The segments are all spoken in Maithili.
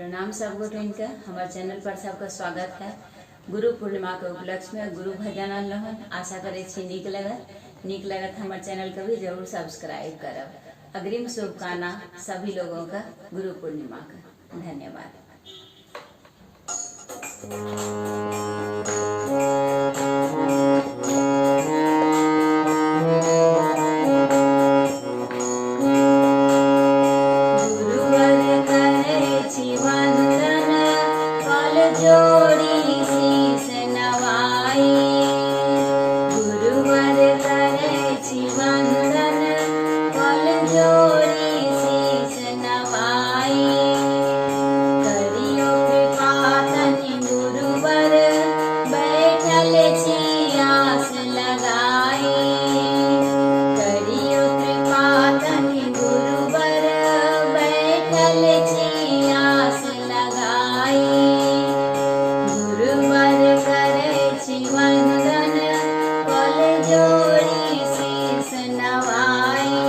प्रणाम सब गोटन के, हमारे चैनल पर सबका स्वागत है। गुरु पूर्णिमा के उपलक्ष्य में गुरु भजन अनलहुँ। आशा करै छी नीक लगत। नीक लगत हमारे चैनल के भी जरूर सब्सक्राइब करब। अग्रिम शुभकामना सभी लोगों का गुरु पूर्णिमा का। धन्यवाद। गुरुवर करै छी वंदन, कल जोड़ी शीस नवाई। गुरुवर करै छी वंदन, कल जोड़ी शीस नवाई। करियो कृपा तनि गुरुवर, बैठल छी आस लगाई। करियो कृपा तनि गुरुवर, बैठल छी आस लगाई। गुरुवर करै छी वंदन, कल जोड़ी शीस नवाई।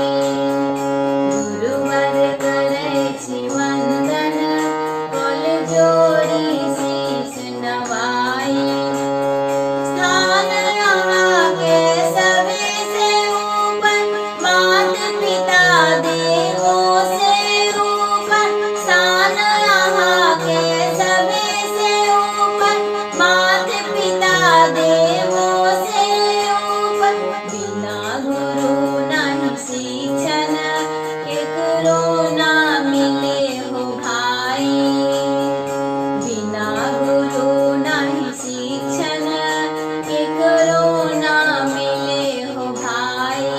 गुरुवर करै छी वंदन, कल जोड़ी शीस नवाई। स्थान अहाँके सबसे ऊपर, मात पिता देवो से ऊपर। स्थान अहाँके सबसे ऊपर, मात पिता देवो से ऊपर। बिना गुरु नहीं शिक्षण, केकरो ना मिले हो भाई। बिना गुरु नहीं शिक्षण, केकरो ना मिले हो भाई।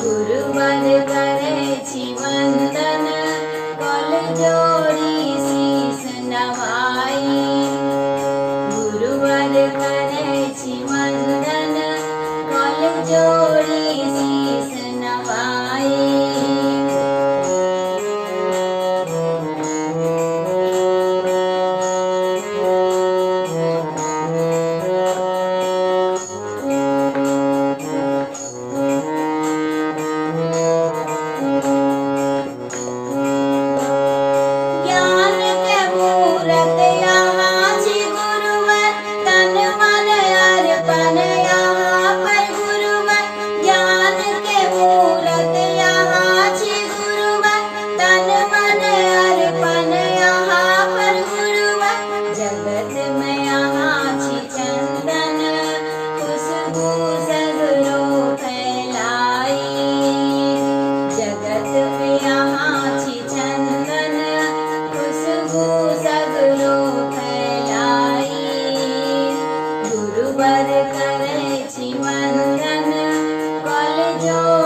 गुरुवर करै छी वंदन, कल जोड़ी शीस नवाई। गुरुवर करै छी वंदन, कल जोड़ी शीस नवाई। ज्ञान के मूरत अहाँ छी गुरुवर, तन मन अर्पण अहाँ पर गुरुवर। ज्ञान के मूरत अहाँ छी गुरुवर, तन मन अर्पण अहाँ पर गुरुवर। जगत में अहाँ छी चंदन, खुशबू सगरो फैलाई। जगत में अहाँ छी चंदन, खुशबू सगरो फैलाई। गुरुवर करै छी वंदन, कल जोड़ी